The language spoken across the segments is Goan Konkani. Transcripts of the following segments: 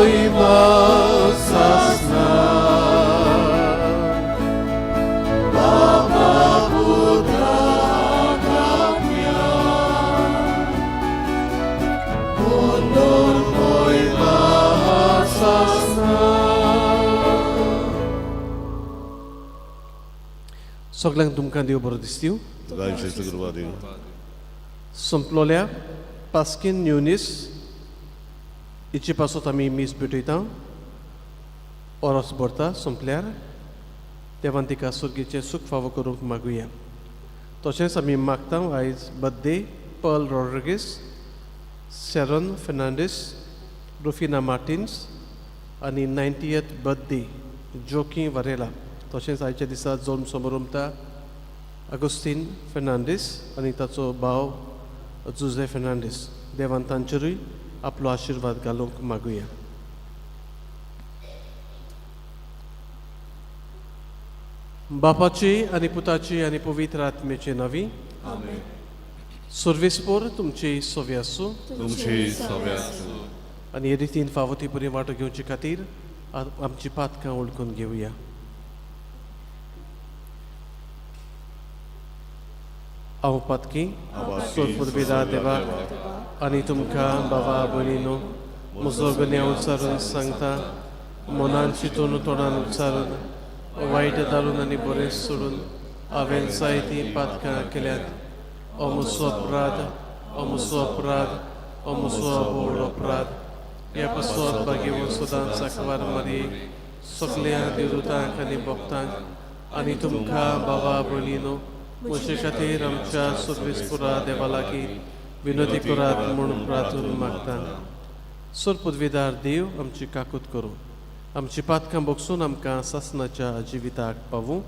मोय बाबा पुताक आत्म्या बोंदोर मोय सगल्यांक तुमकां देव बरो दिसतीव. गायचे कृपा दिव. संपलोल्या पास्कीन न्युनीस हिचे पासत आमी मीस भेटयता. ओरोस भरता सोंपल्यार देवान तिका सुर्गीचें सूख फावो करूंक मागुया. तशेंच आमी मागता आयज birthday Pearl Rodrigues, Sharon Fernandes, Rufina Martins आनी 90th birthday Joaquim Varela. तशेंच आयच्या दिसा जल्म समारंभता अगुस्तीन फेर्नांडीस आनी ताचो भाव जुझे फेर्नांडीस. देवान तांचेरूय आपलो आशिर्वाद घालूंक मागुया. बापाची आनी पुताची आनी पवित्र आत्म्याचे नांवी. सर्वेस्पोर तुमची सोवी आसूं. तुमची सव्या आसूं. आनी हे रितीन फावो ती बरी वांटो घेवचे खातीर आमची पातकां वळखून घेवया. हांव पातकी सोरपुरबेदा देवाक आनी तुमकां बाबा भयणीनो म्हजो गुन्यांव उच्चारून सांगता. मनान चिंतून, तोंडान उच्चारून, वायट धाडून आनी बरें सोडून हांवें जायतीं पातकां केल्यात. हो म्हजो अपराध, हो म्हजो अपराध, हो म्हजो व्हड अपराध. ह्या पासत भाग्यवंत सदांच आंकवार मारये, सगल्या देवदूतांक आनी भक्तांक आनी तुमकां बाबा भयणीनो म्हजे खातीर आमच्या सर्वेस्पुरा देवा लागीं विनोदी करात म्हूण प्रार्थून मागता. सोर पदवीदार देव आमची काकूत करूं, आमची पातकां बगसून आमकां सासनाच्या जिविताक पावूं.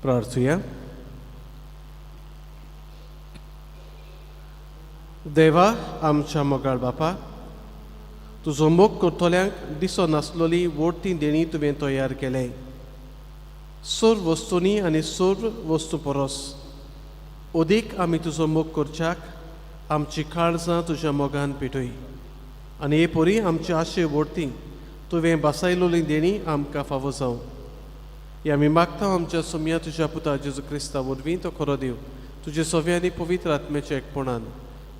प्रार्थुया. देवा आमच्या मोगाळ बापा, तुजो मोग करतल्यांक दिसो नासलोली वोडती देणी तुवें तयार केलें. सर्व वस्तूंनी आनी सर्व वस्तू परस अदीक आमी तुजो मोग करच्याक आमची काळजां तुज्या मोगान पेटय आनी हे परी आमचे आशे वोडती तुवें बसायलोली देणी आमकां फावो जावं. हे आमी मागता आमच्या सोम्या तुज्या पुता जेजू क्रिस्ता वरवीं, तो खरो देव, तुजे सव्या आनी पवित्र आत्म्याच्या एकपणान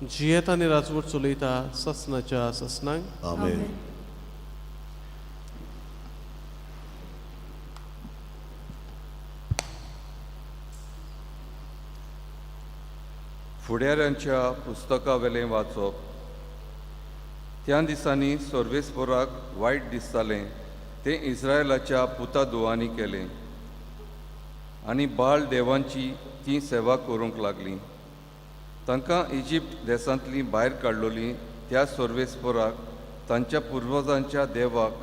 जियेता आनी राजवट चलयता ससनाच्या ससनांक. आमेन. फुडाऱ्यांच्या पुस्तकावेलें वाचप. त्या दिसांनी सर्वेस्पोराक वायट दिसतालें तें इस्रायलाच्या पुता दुवांनी केलें आनी बाळ देवांची ती सेवा करूंक लागली. तांकां इजिप्त देशांतली भायर काडलोली त्या सर्वेस्पोराक, तांच्या पुर्वजांच्या देवाक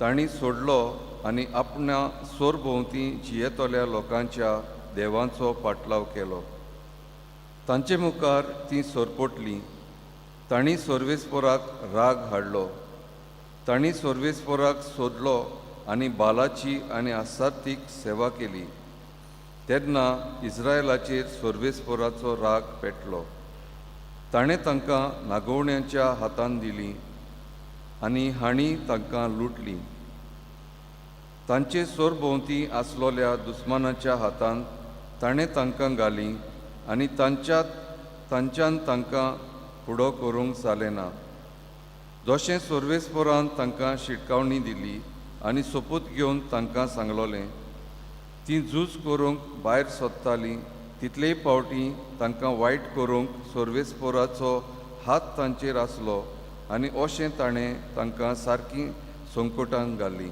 तांणी सोडलो आनी आपणा सोरभोंवती जियेतल्या लोकांच्या देवांचो पाटलाव केलो. तांचे मुखार ती सोरपोटली. तांणी सर्वेस्पोराक राग हाडलो. तांणी सर्वेस्पोराक सोदलो आनी बालाची आनी आसार्थीक सेवा केली. तेन्ना इस्रायलाचेर सर्वेस्पोराचो राग पेटलो. ताणें तांकां नागोवण्यांच्या हातान दिलीं आनी हांणी तांकां लुटलीं. तांचे सरभोंवती आसलोल्या दुस्मानाच्या हातान ताणें तांकां घालीं आनी तांच्यान तांकां फुडो करूंक जालें ना. जशें सर्वेस्पोरान तांकां शिटकावणी दिली आनी सोपूत घेवन तांकां सांगलोलें, तीं झूज करूंक भायर सोदतालीं तितलेय फावटी तांकां वायट करूंक सर्वेस्पोराचो हात तांचेर आसलो आनी अशें ताणें तांकां सारकीं संकटांक घालीं.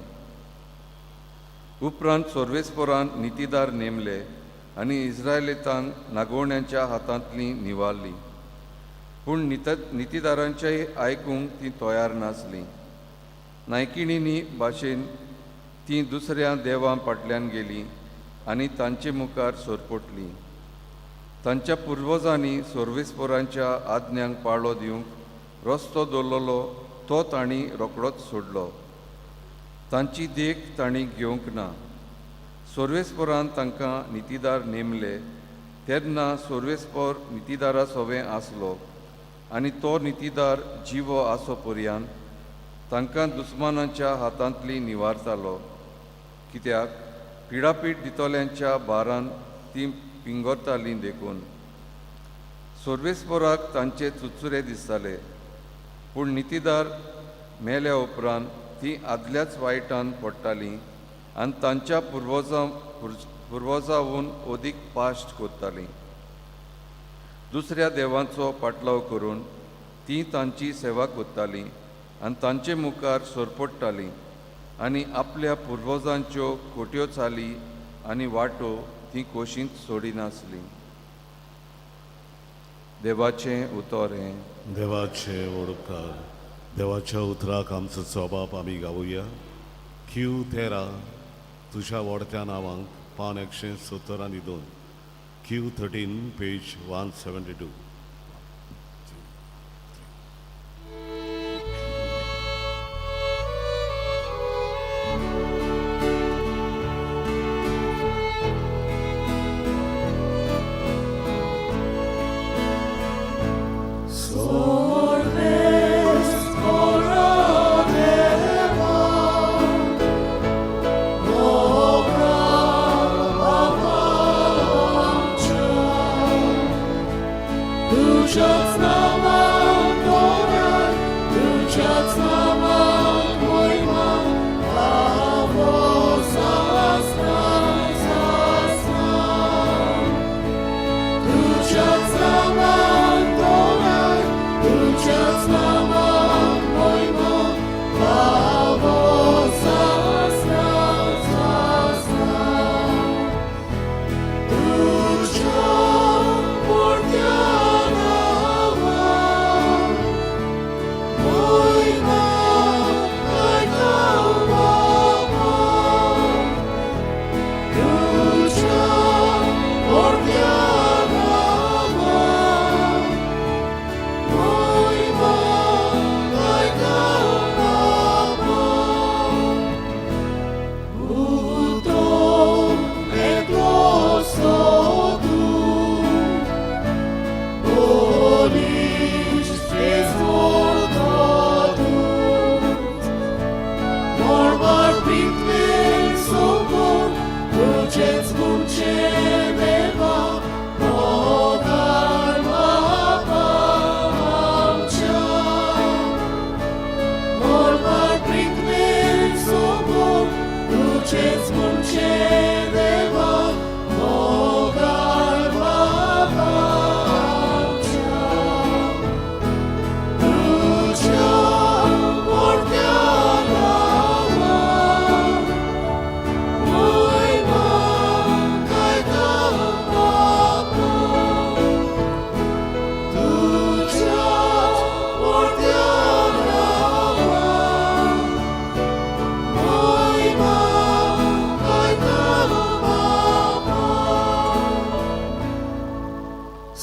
उपरांत सर्वेस्पोरान नितीदार नेमले आनी इस्रायलितांक नागोवण्यांच्या हातांतलीं निवारलीं. पूण नितीदारांचेय आयकूंक तीं तयार नासलीं. नायकिणींनी भाशेन तीं दुसऱ्या देवां फाटल्यान गेलीं आनी तांचे मुखार सरपटलीं. तांच्या पुर्वजांनी सर्वेस्पोरांच्या आज्ञांक पाळो दिवंक रस्तो दवरलेलो तो तांणी रोखडोच सोडलो. तांची देख तांणी घेवंक ना. सर्वेस्पोरान तांकां नितीदार नेमले तेन्ना सर्वेस्पोर नितीदारा सोवें आसलो आनी तो नितीदार जिवो आसो पर्यान तांकां दुस्मानाच्या हातांतली निवारतालो. कित्याक पिडापीड दितल्यांच्या भारान तीं पिंगरतालीं देखून सर्वेस्पोराक तांचे चुचुरे दिसताले. पूण नितीदार मेल्या उपरांत तीं आदल्याच वायटान पडटालीं आनी तांच्या पुर्वजावून अदीक पाश्ट करतालीं. दुसऱ्या देवांचो पाटलाव करून तीं तांची सेवा करतालीं आनी तांचे मुखार सरपडटालीं आनी आपल्या पुर्वजांच्यो खोट्यो चाली आनी वाटो तीं कोशींत सोडिनासलीं. देवाचें उतर हें. देवाचे ओडकार देवाच्या उतराक आमचो स्वभाव आमी गावया. क्यू 13 तुझ्या वोडत्या नांवांक पान 172, Q 13 page 172.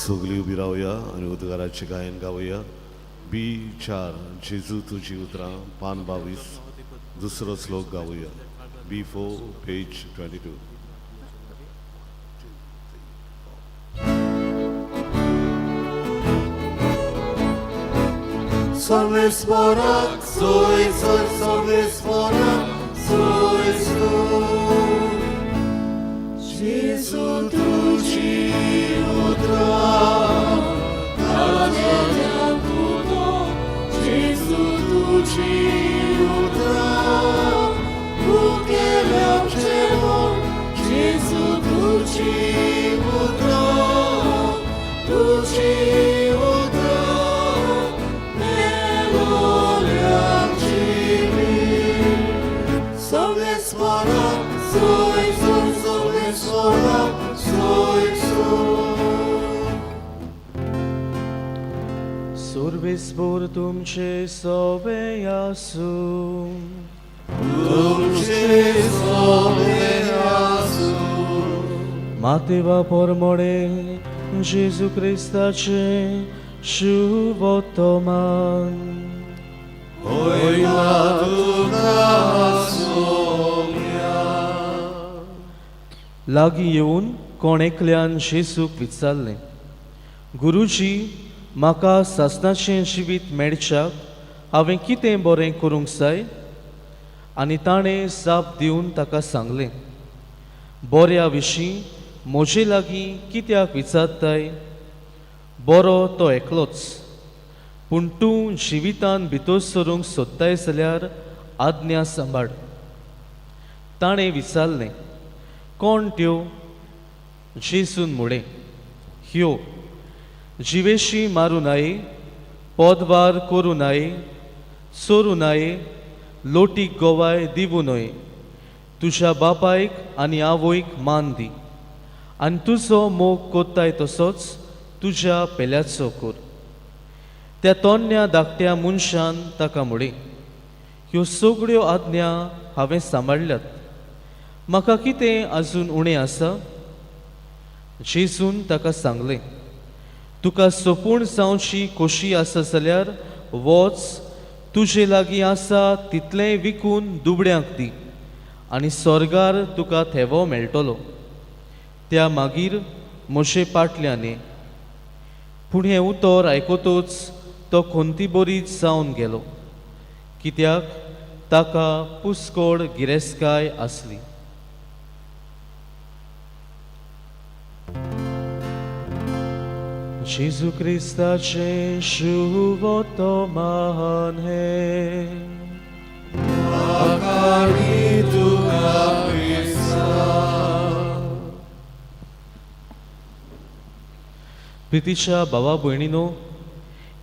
सगळी उबी रावया आनी उद्गाराचें गायन गावया. बी चार जेजू तुजी उतरां पान 22 दुसरो श्लोक गावया. B4 page 22. सर्वेस्पराक सोय सोय सर्वेस्पराक सोय सोय जेजू तुजी उतरां ताज्या तुजो जेजू तुजी उतरां उकेल्याचे मन जेजू तुजी उतरां तुजी उतरां मेलोल्याची सर्वेस्पराक सोय सोय सर्वेस्पराक सोय सोय. सर्वेस्पोर तुमचे सवे आसूं. तुमचे सोवे आसूं. मातेवा परमोडे जेजू क्रिस्ताचे शुभोत्तमान. होयला तुका सोम्या. लागीं येवन कोण एकल्यान जेजूक विचारलें, गुरुजी, म्हाका सासणाचें जिवीत मेळच्याक हांवें कितें बरें करूंक जाय? आनी ताणें जाप दिवन ताका सांगलें, बऱ्या विशीं म्हजे लागीं कित्याक विचारताय? बरो तो एकलोच. पूण तूं जिवितान भितर सरूंक सोदताय जाल्यार आज्ञा सांबाळ. ताणें विचारलें, कोण त्यो? जेजून म्हळें, ह्यो: जिवेशी मारूं नाये, पदवार करूं नाये, चोरूं नाये, लोटीक गोवाय दिवूं न्हय, तुज्या बापायक आनी आवयक मान दी आनी तुजो मोग कोत्ताय तसोच तुज्या पेल्याचो कर. त्या तोन्न्या धाकट्या मनशान ताका म्हळें, ह्यो सगळ्यो आज्ञा हांवें सांबाळ्ळ्यात, म्हाका कितें अजून उणें आसा? जेजून ताका सांगलें, तुका सोपूण जावची खोशी आसा जाल्यार वच, तुजे लागीं आसा तितलेंय विकून दुबड्यांक दी आनी स्वर्गार तुका थेवो मेळटलो. त्या मागीर म्हजे पाटल्यान ये. पूण हें उतर आयकतूच तो खंती बरीच जावन गेलो, कित्याक ताका पुस्कोड गिरेस्तकाय आसली. जेजू क्रिस्ताचें शुभोत्तमान हें. आकाणी तुका क्रिस्ता. प्रितीच्या भावा भयणीनो,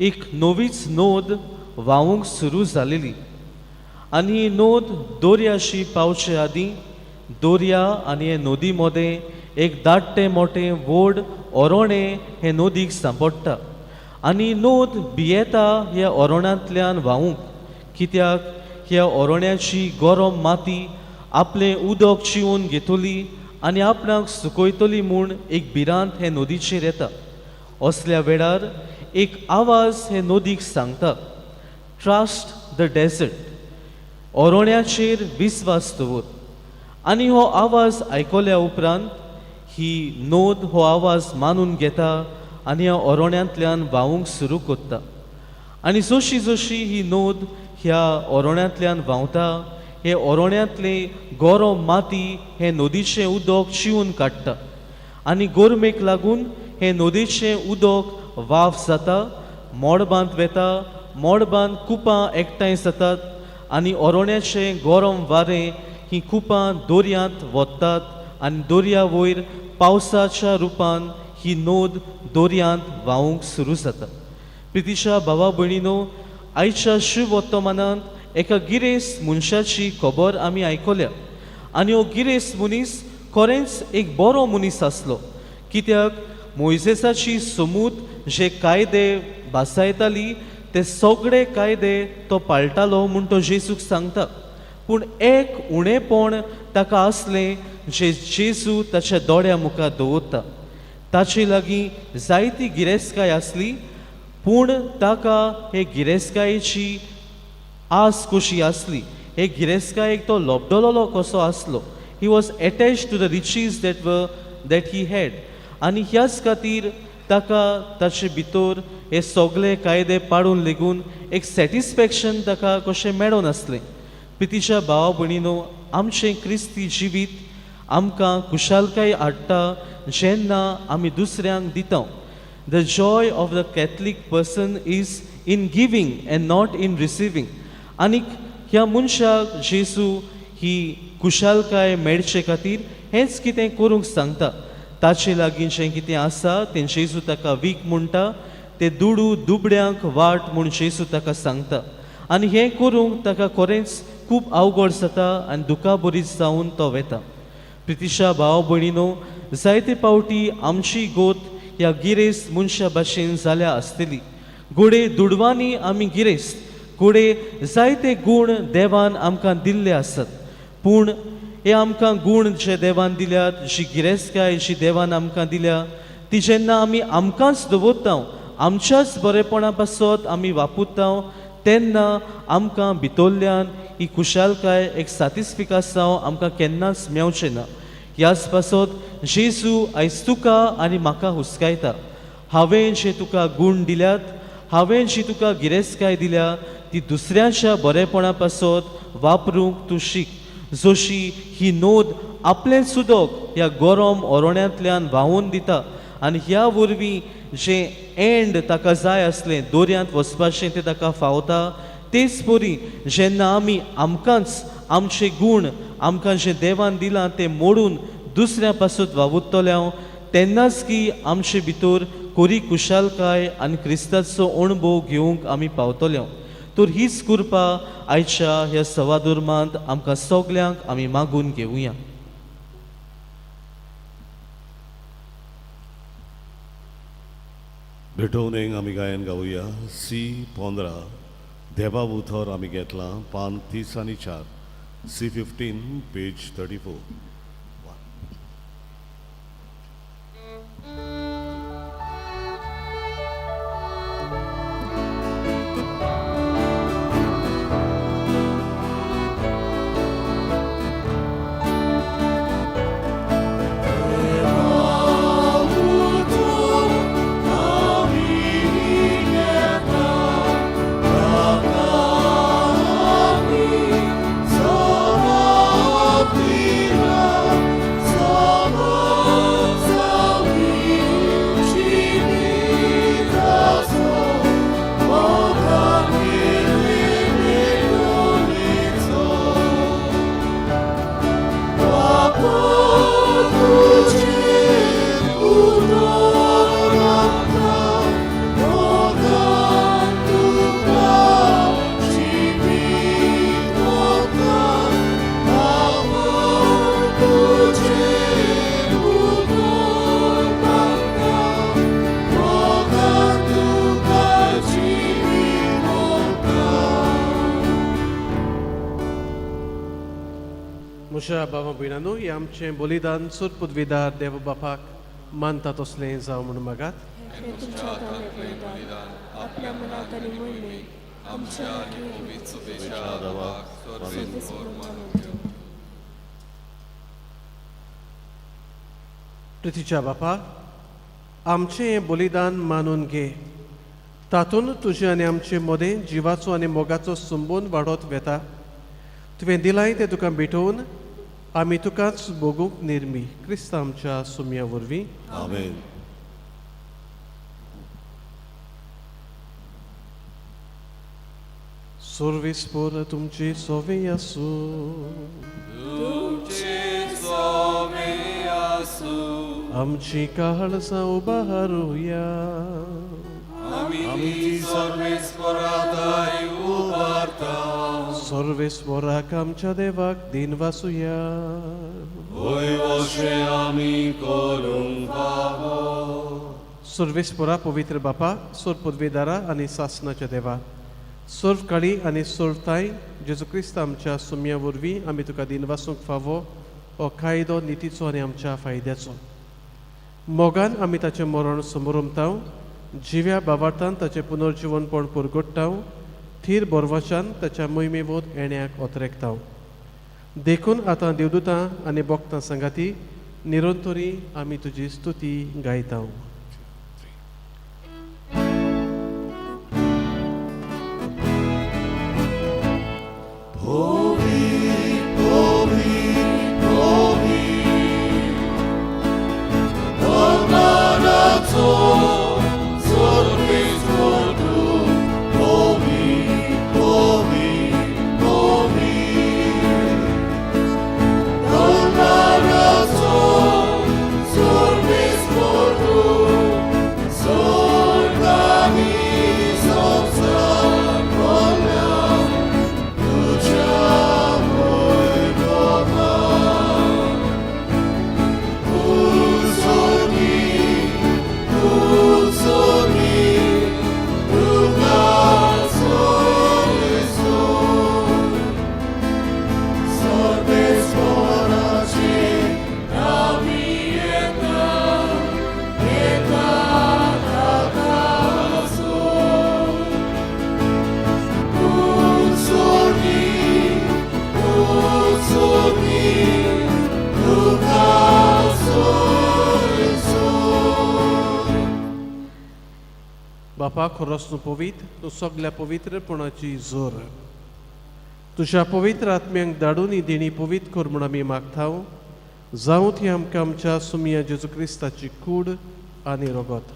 एक नवीच नोद व्हांवूंक सुरू जालेली आनी ही नोद दर्याशी पावचे आदीं दर्या आनी हे नदी मदें एक दाट्टें मोटें व्हड ओरोणें हे नदीक सांपडटा आनी नोद भियेता ह्या ओरोण्यांतल्यान व्हांवूंक, कित्याक ह्या ओरोण्याची गरम माती आपलें उदक चिवन घेतली आनी आपणाक सुकयतली म्हूण एक भिरांत हे नदीचेर येता. असल्या वेळार एक आवाज हे नदीक सांगता, ट्रस्ट the dessert, ओरोण्याचेर विस्वास दवर. आनी हो आवाज आयकल्या उपरांत ही नोद हो आवाज मानून घेता आनी ह्या ओरोण्यांतल्यान व्हांवूंक सुरू करता. आनी जशी जशी ही नोद ह्या ओरोण्यांतल्यान व्हांवता, हे ओरोण्यांतली गरम माती हे नदीचें उदक चिवन काडटा आनी गरमेक लागून हे नदीचें उदक वाफ जाता, मळबांत वेता. मळबांत कुपां एकठांय जातात आनी ओरोण्याचें गरम वारें ही कुपां दर्यांत वतात आनी दर्या वयर पावसाच्या रुपान ही नोद दर्यांत व्हांवूंक सुरू जाता. प्रितीच्या भावा भयणीनो, आयच्या शुभवर्तमानांत एका गिरेस्त मनशाची खबर आमी आयकल्या आनी हो गिरेस्त मनीस खरेंच एक बरो मनीस आसलो, कित्याक मोयजेसाची समूत जे कायदे भासायताली ते सगळे कायदे तो पाळटालो म्हूण तो जेजूक सांगता. पूण एक उणेपण ताका आसलें जे जेजू ताच्या दोळ्या मुखार दवरता. ताचे लागीं जायती गिरेस्तकाय आसली. पूण ताका हे गिरेस्तकायेची आस कशी आसली, हे गिरेस्तकायेक तो लोबडलोलो कसो आसलो. He was attached to the riches that he had. आनी ह्याच खातीर ताका ताचे भितर हे सगळे कायदे पाडून लेगून एक सॅटिस्फॅक्शन ताका कशें मेळोन आसलें. प्रितीच्या भावा भयणीनो, आमचें क्रिस्ती जिवीत आमकां खुशालकाय हाडटा जेन्ना आमी दुसऱ्यांक दिता. The joy of the Catholic person is in giving and not in receiving. आनीक ह्या मनशाक जेजू ही खुशालकाय मेळचे खातीर हेंच कितें करूंक सांगता. ताचे लागीं जें कितें आसा तें जेजू ताका वीक म्हणटा, ते दुडू दुबड्यांक वाट म्हूण जेजू ताका सांगता. आनी हें करूंक ताका खरेंच खूब अवघड जाता आनी दुखाबरीत जावन तो वेता. प्रितिशा भाव भयणीनो, जायते फावटी आमची गोत ह्या गिरेस्त मनशा भाशेन जाल्या आसतली. घडये दुडवांनी आमी गिरेस्त, घडये जायते गूण देवान आमकां दिल्ले आसत, पूण हे आमकां गूण जे देवान दिल्यात, जी गिरेस्तकाय जी देवान आमकां दिल्या, ती जेन्ना आमी आमकांच दवरता, आमच्याच बरेपणा पासत आमी वापरता, तेन्ना आमकां भितरल्यान ही खुशालकाय, एक सातिस्फिकासांव आमकां केन्नाच मेवचें ना. ह्याच पासत जेजू आयज तुका आनी म्हाका हुस्कायता, हांवें जे तुका गूण दिल्यात, हांवें जी तुका गिरेस्तकाय दिल्या, ती दुसऱ्यांच्या बरेपणा पासत वापरूंक तूं शीक. जशी ही नोद आपलें सुदक ह्या गरम ओरोण्यांतल्यान व्हांवून दिता आनी ह्या वरवीं जें एंड ताका जाय आसलें दर्यांत वचपाचें तें ताका फावता, तेच परी जेन्ना आमी आमकांच आमचे गूण आमकां जें देवान दिलां तें मोडून दुसऱ्या पासत वावुरतले हांव, तेन्नाच की आमचे भितर कोरी खुशालकाय आनी क्रिस्ताचो अणभव घेवंक आमी पावतले. तर हीच कृपा आयच्या ह्या सवादुर्मांत आमकां सगल्यांक आमी मागून घेवया. भेटवणेक आमी गायन गावया सी 15, देवा उतर आमी घेतलां, पान 30 आनी 4, C 15, page 34. म्हज्या बाबा भयणांनो, हें आमचें बलिदान सुरपुदविदार देव बापाक मानता तसलें जावं म्हणून मागात. हे तुमच्या हातांतलें बलिदान आपल्या मनात आनी मोहिमेक आमच्या आनी मानून घेवं. प्रितीच्या बापा, आमचें हें बलिदान मानून घे. तातूंत तुजें आनी आमचे मदें जिवाचो आनी मोगाचो संबंद वाडत वेता. तुवें दिलाय तें तुका भेटोवन आमी तुकाच भोगूंक निर्मी, क्रिस्त आमच्या सुमया वरवीं. आमेन. सर्वेस्पर तुमचे सोवे आसूं. तुमचे सोवे आसूं. आमची काळजां उबारुया. आमी ती सर्वेस्पराताय उबारता. सर्वेस्पराक आमच्या देवाक दिन वासुया. वय वशे आमी करूंक फावो. सर्वेस्परा, पवित्र बापा, सोर पदवीदारा आनी सासनाच्या देवा, सर्व काळी आनी सर्व ताय जेजू क्रिस्त आमच्या सुमया वरवीं आमी तुका दिन वासूंक फावो. हो कायदो नितीचो आनी आमच्या फायद्याचो. मोगान आमी ताचें मरण समरमताव. जिव्या बाबार्थान ताचें पुनर्जिवनपण पुरगोडटाव, थीर बोरवाशान ताच्या मोहिमेवत येण्याक ओतरेकताव. देखून आतां देवदूतां आनी बोगतां सांगाती निरंतरी आमी तुजी स्तुती गायताव. बापा खरोच तूं पवित्र, तूं सगल्या पवित्रपणाची जोर. तुज्या पवित्र आत्म्यांक धाडून ही देणी पवित्र कर म्हूण आमी मागताव. जावं ती आमकां आमच्या सुमिया जेजू क्रिस्ताची कूड आनी रगत.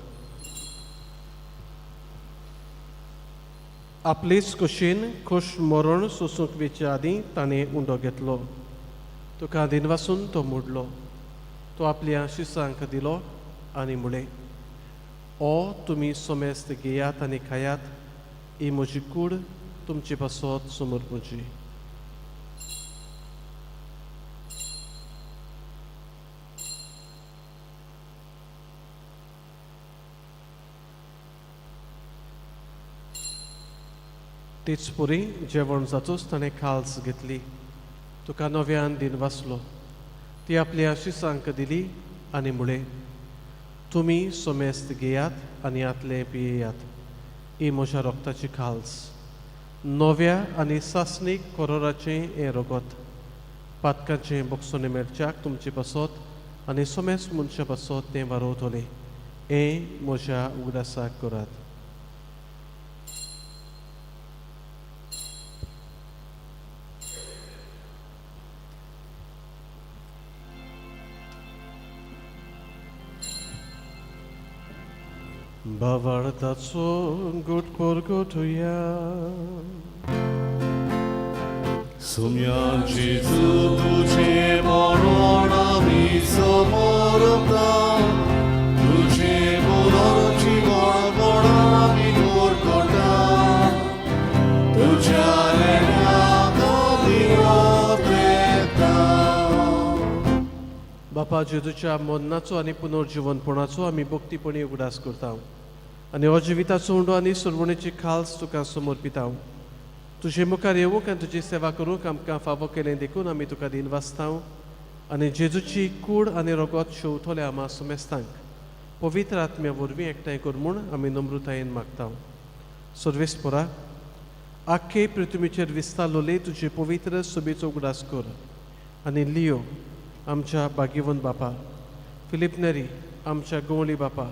आपलेच कुशीन खोश मरण सोसूंक वेचे आदीं ताणें उंडो घेतलो, तुका दिनवासून तो मोडलो, तो आपल्या शिसांक दिलो आनी म्हळें, ओ तुमी सोमेस्त घेयात आनी खायात, ही म्हजी कूड तुमचे पासत समर्पूची. तेच पुरी जेवण जातूच ताणें खाल्स घेतली, तुका नव्यान दिन वाचलो, ती आपल्या शिसांक दिली आनी म्हळें, तुमी सोमेस्त घेयात आनी आतलें पियेयात, ही म्हज्या रोगताची खाल्स, नव्या आनी सासणीक कोरोराचें हें रगत, पातकाचें बोगसोने मेळच्याक तुमचे पासत आनी सोमेस्त मनशा पासत तें वारोवतलें, हें म्हज्या उगडासाक करात. भावार्थाचो गुट परगटुया. सुम्या जेजू तुझे मरण आमी समर्पता, तुझे पुनर्जीवनपण आमी परगटा, तुझ्या येण्याक आमी ओतरेता. बापा जेजूच्या मरणाचो आनी पुनर्जीवनपणाचो आमी भक्तीपणी उगडास करता आनी हो जिविताचो उंडो आनी सुरवणेची खाल्स तुका समर्पिताव. तुजे मुखार येवंक आनी तुजी सेवा करूंक आमकां फावो केलें देखून आमी तुका दिन वाचताव आनी जेजूची कूड आनी रगत शेवतले आमा सुमेस्तांक पवित्र आत्म्या वरवीं एकठांय कर म्हूण आमी नम्रतायेन मागताव. सर्वेस्परा, आख्खे पृथ्वीचेर विस्तारलोले तुजे पवित्र सभेचो उगडास कर आनी लियो आमच्या भाग्यवंत बापा, फिलीप नेरी आमच्या गवळी बापा,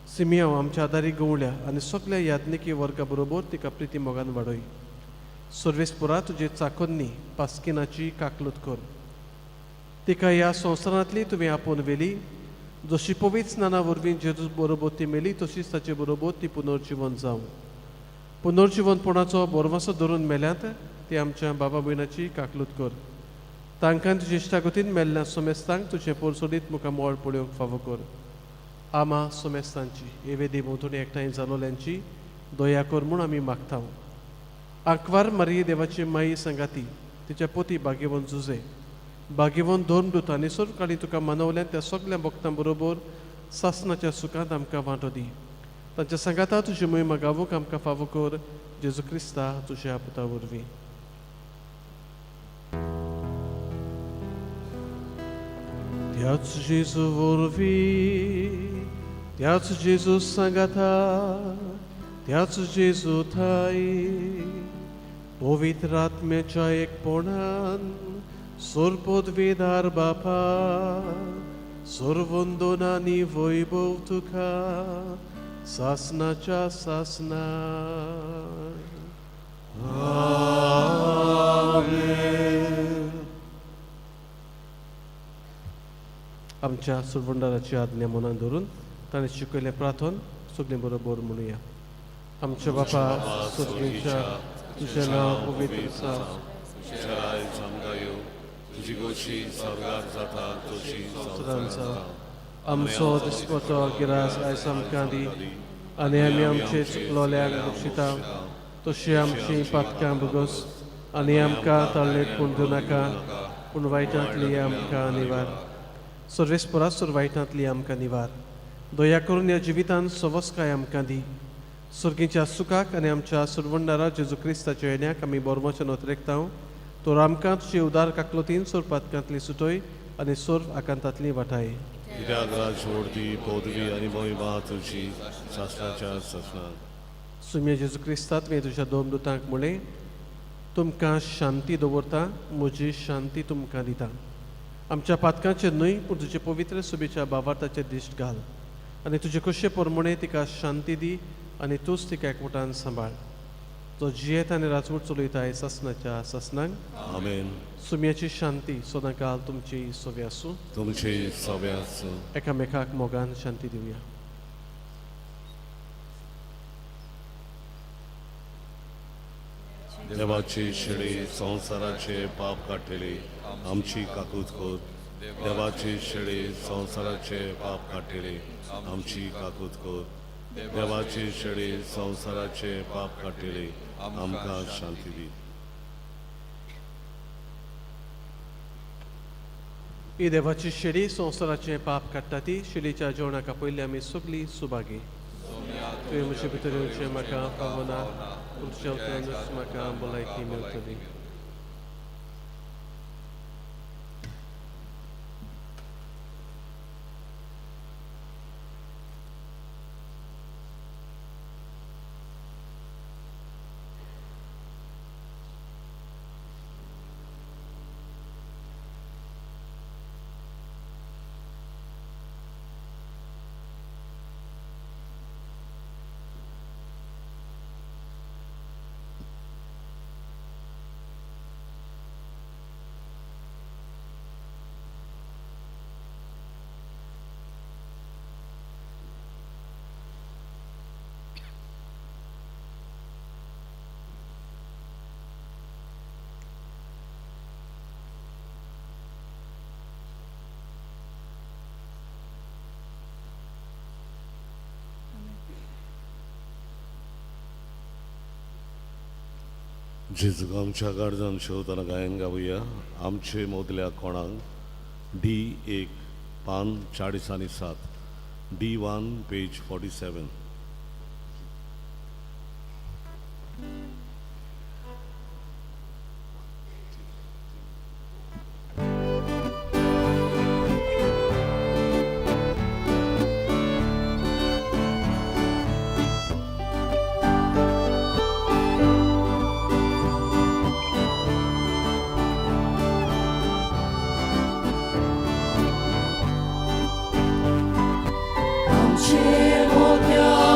सिमियांव आमच्या आदारी गवळ्या आनी सगल्या याज्ञिकी वर्गा बरोबर तिका प्रिती मोगान वाडय. सर्वेस्परा, तुजे चाकोन्नी पास्किनाची काकलूत कर, तिका ह्या संवसारांतली तुवें आपोवन व्हेली, जशी पवित्र स्नाना वरवीं जेजू बरोबर ती मेली तशीच ताचे बरोबर ती पुनर्जिवन जावं. पुनर्जिवनपणाचो बोरवासो धरून मेल्यात ती आमच्या बाबा भयणाची काकलूत कर, तांकां तुजे इश्टागतीन मेल्ल्या सोमेस्तांक तुजें पोरसोडीत मुखार मोळ पळोवंक फावो कर. आमा सोमेस्तांची एवेदी भोंवतणी एकठांय जालोल्यांची दया कर म्हूण आमी मागता. आंकवार मारिये देवाची माई सांगाती तिच्या पोती भाग्यवंत जुजे भाग्यवंत धर्मदूत आनी सर्वकाळी तुका मानवल्यान त्या सगल्या भक्तां बरोबर सासनाच्या सुखांत आमकां वांटो दी. तांच्या सांगाता तुजी मोहिमा गावूंक आमकां फावो कर, जेजू क्रिस्ता तुज्या पुता वरवीं. त्याच जेजू वरवीं त्याच जेजू सांगाता, त्याच जेजू ठाई पवित्र आत्म्याच्या एकपणान सोरपदवीदार बापा सर्वंदन आनी वैभव तुका सासनाच्या सासना. आमच्या सुरवंडाराची आज्ञा मनान धरून ताणें शिकयलें प्रार्थन सगळीं बरोबर म्हणुया. आमच्या बापा सर्गीच्या, तुजें नांव पवित्र जावं, तुजें राज आमकां येवं, तुजी गोशी स्वर्गार जाता तशी संवसारांत जावं. आमचो दिसपटो गिरास आयज आमकां दी आनी आमी आमचे चुकलोल्यांक बक्षिता तशी आमची पातकां भोगोस आनी आमकां ताळणेत पूण दिवं नाका पूण वायटांतली आमकां निवार. सर्वेस्परासर वायटांतली आमकां निवार. दया करून ह्या जिवितान सवस्काय आमकां दी. सर्गीच्या सुखाक आनी आमच्या सुरवंडारा जेजू क्रिस्ताच्या येण्याक आमी बोरमाच्या नोतरेकता. तर आमकां तुजे उदार काकलोतीन सोरपातकांतली सुटय आनी सोर आकांतांतली वाटाय. कित्याक राज व्हडती पदवी आनी महिमा तुजी सासणाच्या सासणाक. सुम्या जेजू क्रिस्ता, तुवें तुज्या दोन दुतांक म्हणलें, तुमकां शांती दवरता, म्हजी शांती तुमकां दिता. आमच्या पातकांचेर न्हय पूण तुजे पवित्र सुबेच्या बावार्थाचेर दिश्ट घाल आनी तुजे खोशये प्रमाणे तिका शांती दी आनी तूंच तिका एकवटान सांबाळ, जो जियेत आनी राजवट चलयता सासनाच्या सासनाक. आमेन. सुम्याची शांती सदांकाल तुमची सोवी आसूं. तुमची सवे आसूं. एकामेकाक मोगान शांती दिवया. देवाची शेळी संवसाराचे पाप काडटली, आमची काकूत कर. देवाची शेळी संवसाराचे पाप काडटली, आमची काकूत कर. देवाची शेळी संवसाराचे पाप काडटली, आमकां शांती दी. ही देवाची शेळी संवसाराचें पाप काडटा ती शेळीच्या जेवणाक आपयल्ली आमी सगळीं सुभागी. तुवें म्हजे भितर येवचें म्हाका फावना, पूण तुज्या उतरानूच म्हाका भलायकी मेळटली. जेजूक आमच्या गार्जान शेवतना गायन गावया. आमचे मोदल्या कोणाक डी 1 पान 40 आनी 7, D1 page 47. आमचे मोठ्या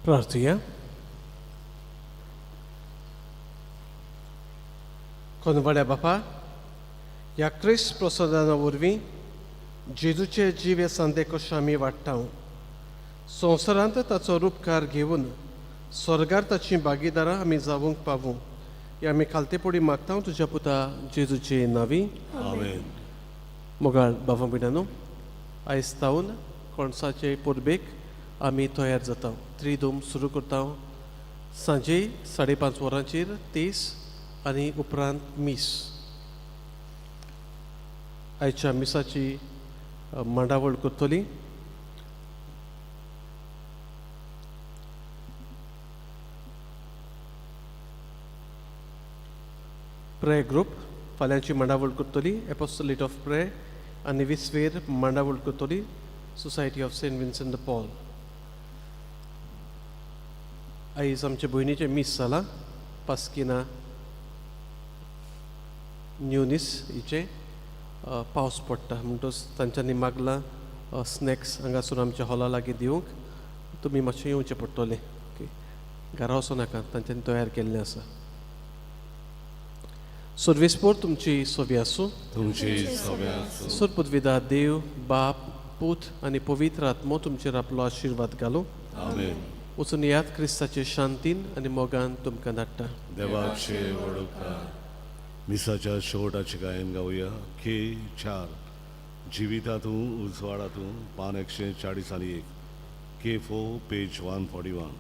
प्रार्थुया. कोनवाड्या बापा, ह्या क्रिस्त प्रसादाना वरवीं जेजूचे जिवे सांदे कशें आमी वाडटा, संवसारांत ताचो रुपकार घेवन स्वर्गार ताची भागीदारां आमी जावंक पावूं, हे आमी खालतेपडी मागता तुज्या पुता जेजूचे नांवी. आमेन. मोगाळ बाबा भयणांनो, आयज तावन कोणसाचे परबेक आमी तयार जाता. त्रिदूम सुरू करता. सांजे 5:30 वरांचेर तेस आनी उपरांत मीस. आयच्या मिसाची मांडावळ करतली प्रे ग्रुप. फाल्यांची मांडावळ करतली एपोस्टलेट ऑफ प्रे आनी विस्वेर मांडावळ करतली society of Saint Vincent de Paul. आयज आमचे भयणीचें मीस जालां, पास्किना न्युनीस हिचें. पावस पडटा म्हणटच तांच्यांनी मागलां स्नॅक्स हांगासून आमच्या हॉला लागीं दिवंक. तुमी मातशें येवचें पडटलें, ओके? घरा वचूं नाका, तांच्यांनी तयार केल्लें आसा. सर्वेस्पोर तुमची सोवी आसूं. तुमची सगळ्या. सोरपुदविदा देव बाप, पूत आनी पवित्र आत्मो तुमचेर आपलो आशिर्वाद घालूं. आमेन. वचून याद, क्रिस्ताचे शांतीन आनी मोगान तुमकां धाडटा. देवाचे वडुकार. मिसाच्या शेवटाचे गायन गावया. के 4, जिवितातूं उजवाडातूं, पान 141, K 4, page 141.